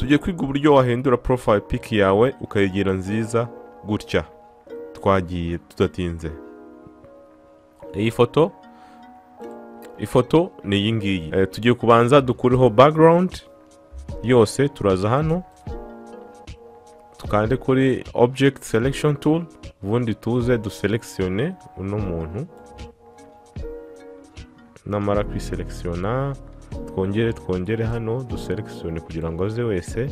Tugiye kwiga uburyo wahindura profile pic yawe ukayigira nziza gutya. Twagiye tudatinze. Iyi foto, ifoto ni iyi ngiyi. Tugiye kubanza dukureho background yose. Turaza hano tukande kuri object selection tool, ubundi tuze duselectionne uno muntu. Namara kwiselectiona twongere hano duselectionne kugira ngo aze wese.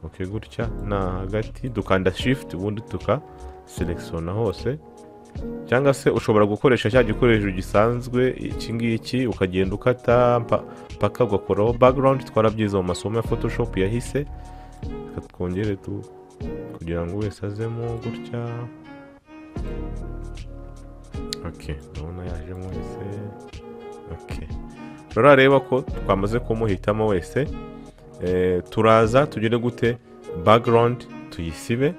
Okay, gutya na hagati dukanda shift ubundi tuka selectiona hose, cyangwa se ushobora gukoresha cya gikoresho gisanzwe iki ngiki ukagenda ukata paka ugakoraho background. Twarabyize mu masomo ya Photoshop yahise. Twongere tu kugira ngo wese azemo gutya. Okay, ndabona yajemo wese. Okay, rero ko twamaze kumuhitamo wese. Turaza tugire gute background tuyisibe,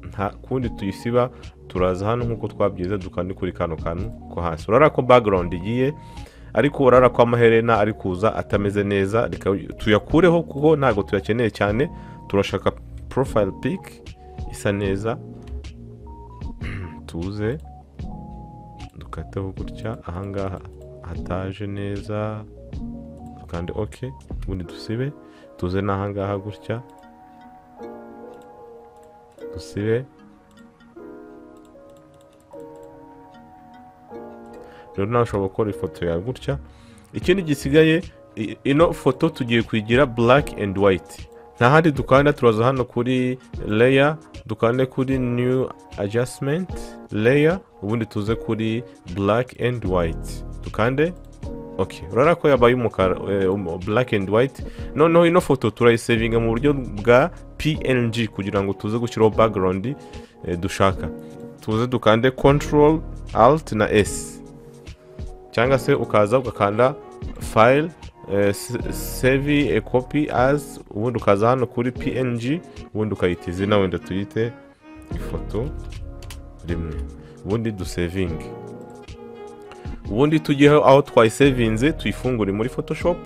nta kundi tuyisiba. Turaza hano nkuko twabyize dukandi kuri kano kantu ko hasi. Urara ko background igiye, ariko urara ko amaherena ari kuza atameze neza. Reka tuyakureho kuko ntago tuyakeneye cyane. Turashaka profile pic isa neza. Tuze dukateho gutya ahangaha hataje neza, kandi okay, ubundi dusibe. Tuze n'ahangaha gutya dusibe. Rero nawe ushobora gukora ifoto yawe gutya. Ikindi gisigaye, ino foto tugiye kuyigira black and white. Nta handi dukanda, turaza hano kuri layer, dukande kuri new adjustment layer, ubundi tuze kuri black and white, dukande okay. Urara ko yabaye umukara, black and white. Noneho ino foto turayisevinga mu buryo bwa PNG kugira ngo tuze gushyiraho background dushaka. Tuze dukande control alt na S, cyangwa se ukaza ugakanda file, save a copy as, ubundi ukaza hano kuri PNG, ubundi ukayita izina, wenda tuyite ifoto rimwe, ubundi dusevinge. Ubundi tugiye aho twayisevinze tuyifungure muri Photoshop.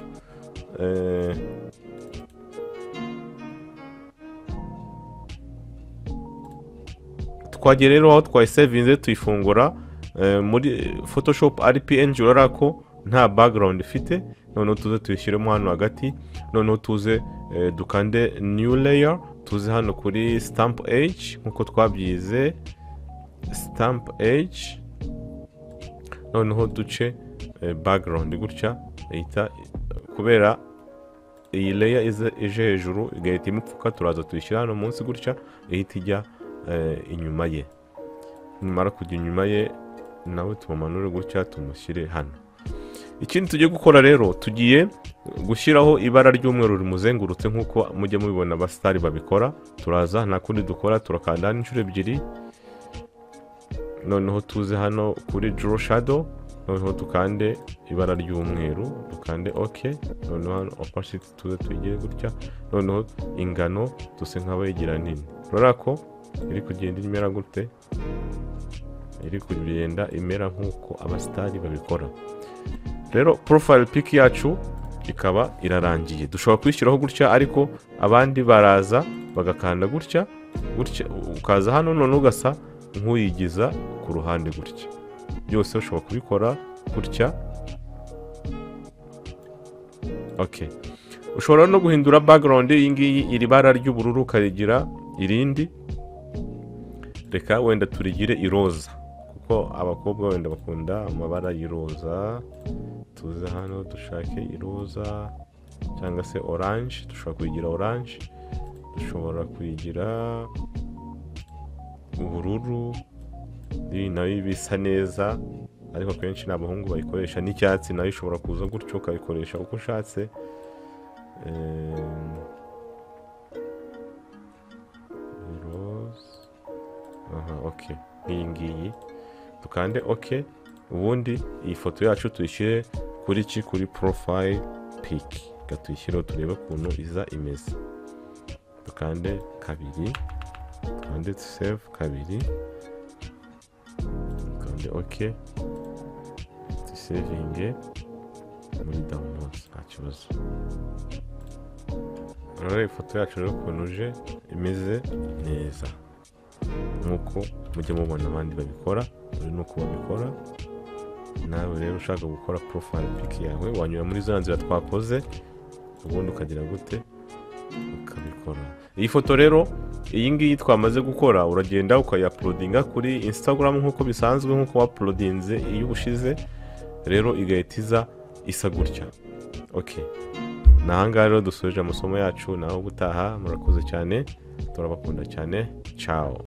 Twagiye rero aho twayisevinze tuyifungura muri Photoshop ari PNG. Urara ko nta background ifite. Noneho tuze tuyishyiremo hano hagati. Noneho tuze dukande new layer, tuze hano kuri stamp age nkuko twabyize, stamp age. Noneho duce background gutya, ihita kubera iyi layer ije hejuru igahita imupfuka. Turaza tuyishyira hano munsi gutya, ihita ijya inyuma ye. Nimara kujya inyuma ye nawe tumumanure gutya tumushyire hano. Ikindi tugiye gukora rero, tugiye gushyiraho ibara ry'umweru rimuzengurutse nkuko mujya mubibona abasitari babikora. Turaza nta kundi dukora, turakanda hano inshuro ebyiri. Noneho tuze hano kuri draw shadow, noneho dukande ibara ry'umweru, dukande okay. Noneho hano opacity tuze tuyigire gutya. Noneho ingano tuse nk'abayigira nini. Urabona ko iri kugenda imera gute, iri kugenda imera nkuko abasitari babikora. Rero profile pic yacu ikaba irarangiye. Dushobora kwishyiraho gutya, ariko abandi baraza bagakanda gutya gutya, ukaza hano none ugasa nk'uyigiza ku ruhande gutya. Byose ushobora kubikora gutya. Okay, ushobora no guhindura background iyi ngiyi, iri bara ry'ubururu ukarigira irindi. Reka wenda turigire iroza kuko abakobwa wenda bakunda amabara y'iroza. Tuze hano dushake iroza cyangwa se orange. Dushobora kuyigira orange, dushobora kuyigira ubururu, iyi nayo bisa neza, ariko akenshi n'abahungu bayikoresha. N'icyatsi nayo ishobora kuza gutyo ukayikoresha uko ushatse. Rose, aha, okay, iyi ngiyi dukande okay. Ubundi iyi foto yacu tuyishyire kuri ki, kuri profile pic. Reka tuyishyireho turebe ukuntu iza imeze. Dukande kabiri, dukande save kabiri, dukande okay, dusevinge muri downloads, nta kibazo. Urabona ifoto yacu rero ukuntu uje imeze neza, nk'uko mujya mubona abandi babikora, uri nuko babikora. Nawe rero ushaka gukora profile pic yawe, wanyura muri za nzira twakoze, ubundi ukagira gute? Ukabikora. Iyi foto rero, iyi ngiyi twamaze gukora, uragenda ukayi-uploadinga kuri Instagram nk'uko bisanzwe, nk'uko wa-uploadinze iyo ubushize. Rero igahita iza isa gutya. Ok, ni ahangaha rero dusoje amasomo yacu. Naho ubutaha, murakoze cyane, turabakunda cyane, ciao.